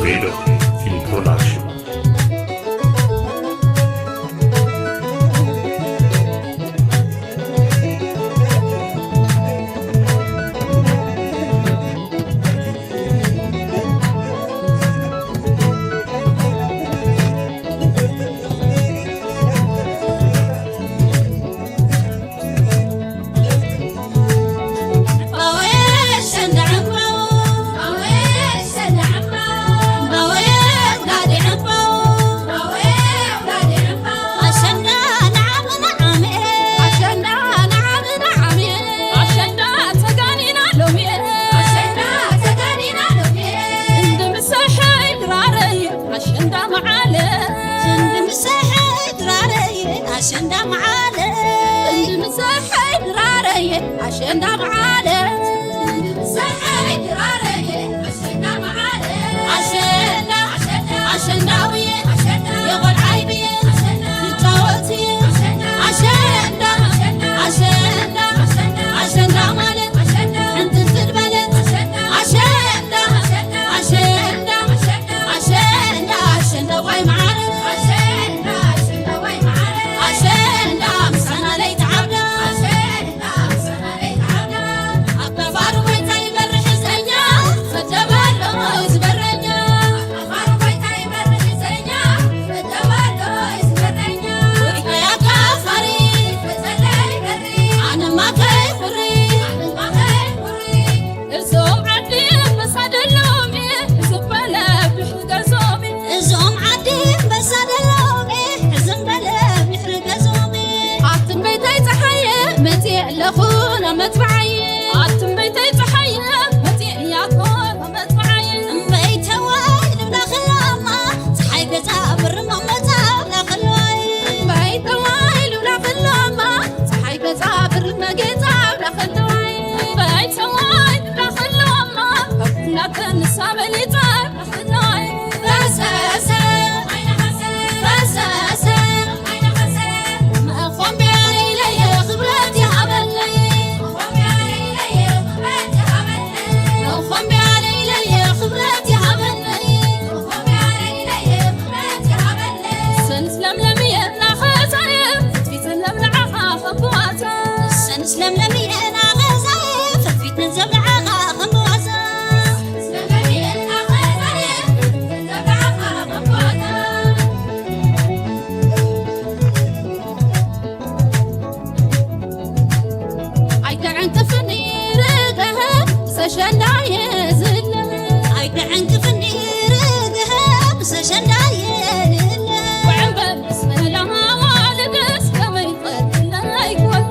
ሜዶ ፊልም ፕሮዳክሽን። ኣሸንዳ መዓለ ክንዲ ምሳሐ ድራረየ ኣሸንዳ መዓለ ክንዲ ምሳሐ ድራረየ ኣሸንዳ መዓለ ክንዲ ምሳሐ ድራረየ ኣሸንዳ መዓለ ኣሸንዳ ኣሸንዳውየ ኣሸንዳ የቆልዓይ ብየ ኣሸንዳ ንጫወትየ ኣሸንዳ ኣሸንዳ ኣሸንዳ ኣሸንዳ ማለት ኣሸንዳ ሕንትልትል በለት ኣሸንዳ ኣሸንዳ ኣሸንዳ ኣሸንዳ ኣሸንዳ ዋይ መዓረ ኣሸንዳ ኣሸንዳ ዋይ መዓረ ኣሸንዳ ምሳና ለይትዓብዳ ኣሸንዳ ምሳና ለይትዓብዳ ኣብ ባባሩ ኮይንካ ይበርሕ እዝረኛ ፈደባሎ ዝበረኛ ኣብ ባባሩ ኮይንካ ይበርሕ እዝረኛ ፈደባሎ ዝበረኛ ወርቃይ ኣካፋሪ ፈተለይ በሪ ኣነማ ከይኩሪ ኣነማ ከይኩሪ እዞም ዓዲ መሳደሎም ዝበለ ብሕገዞም እዞም ዓዲ መሳደሎም ዝም በለ ብሕሪ ገዞም ኣትም በይታይ ፀሓየ መፅእ ኣለኹ ናብ መፅባዓየ ኣትም በይታይ ፀሓየ መፅእ እያኮ ናብ መፅባዓየ እምበይተዋይ ልብላ ክላማ ፀሓይ ገፃ ብርማ መፃ ብላ ክልዋይ እምበይተዋይ ልብላ ክላማ ፀሓይ ገፃ ብርማ ገፃ ብላ ክልዋይ እምበይተዋይ ልብላ ክላማ ናተንሳ በሊፃ ሰንስ ለምለምየ ናኸዛየ ፍትፊትን ለምልዓኻ ኸብዋታ ሰንስ ለምለምየ ናኸዛየ ፍትፊትን ዘምልዓኻ ኸብዋታ ኣይተዕንቅፍኒ ርግሀ ሰሸናየ ዝለ ኣይተዕንቅፍኒ ርግሀ ሰሸናየ ዝለ ወዕምበብ ስላማ ዋልደስ ከመይ ፈትለይ ኮነ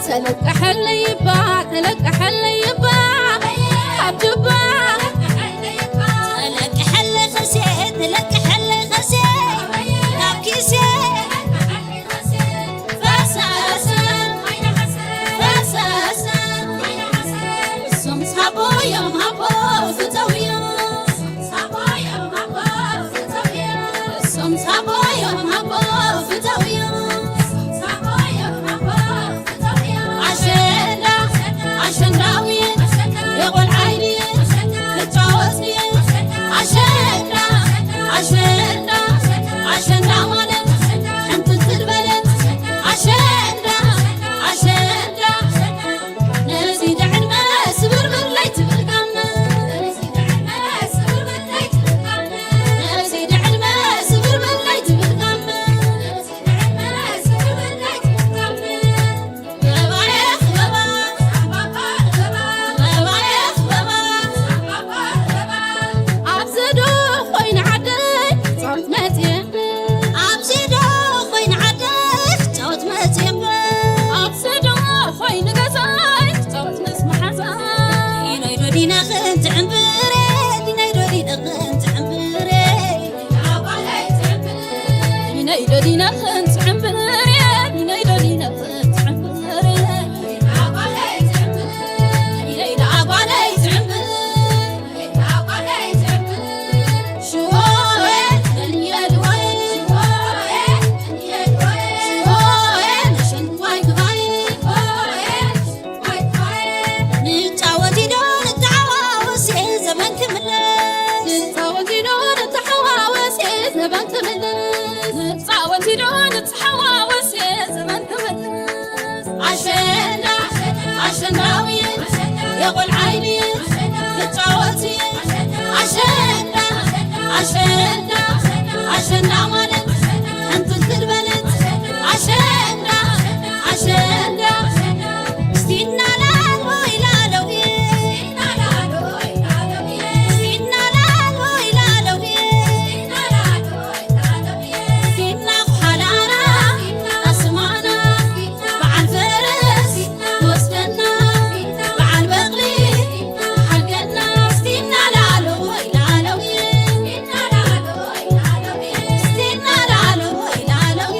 ተለቀሐለይ እባ ተለቀሐለይ እባ ካብ ጅባ ተለቀሐለይ ከሴ ተለቀሐለይ ከሴ ካብ ኪሴ ፈሰሰ ፈሰሰ እሶም ሳቦ እዮም ሃቦ ፍተው ኢና ክንጽዕምብር፣ ንነይ ዶ ኢና ክንጽዕምብር፣ ንነይ ዶ ጓለይ ጽዕምብር፣ ንነይ ዶ ጓለይ ጽዕምብር፣ ንነይ ዶ ጓለይ ጽዕምብር። ሽወየ፣ እንየድወየ፣ ሽወየ፣ እንየድወየ፣ ሽወየ፣ ነሸንዋይ ትባይ፣ ሽወየ፣ ንጫወት ኢዶ ንተሓዋወስ ዘመን ክምለስ። ንጫወት ኢዶ ንተሓዋወስ ዘመን ክምለስ። ንጫወት ኢዶ ንተሓዋወስ ዘመን ክምለስ። ኣሸንዳ ኣሸንዳዊ የቆልዓይኒ ንጫወት ኣሸንዳ ኣሸንዳ ኣሸንዳ ማለት እንትን ትልበለት ኣሸንዳ ኣሸንዳ እስቲና ላሎ ኢላለዊ እስቲና ላሎ ኢላለዊ እስቲና ኩሓላና ኣስማና በዓል ፈረስ ወስደና በዓል በቕሊ ሓልገና እስቲና ላሎ ኢላለዊ እስቲና ላሎ ኢላለዊ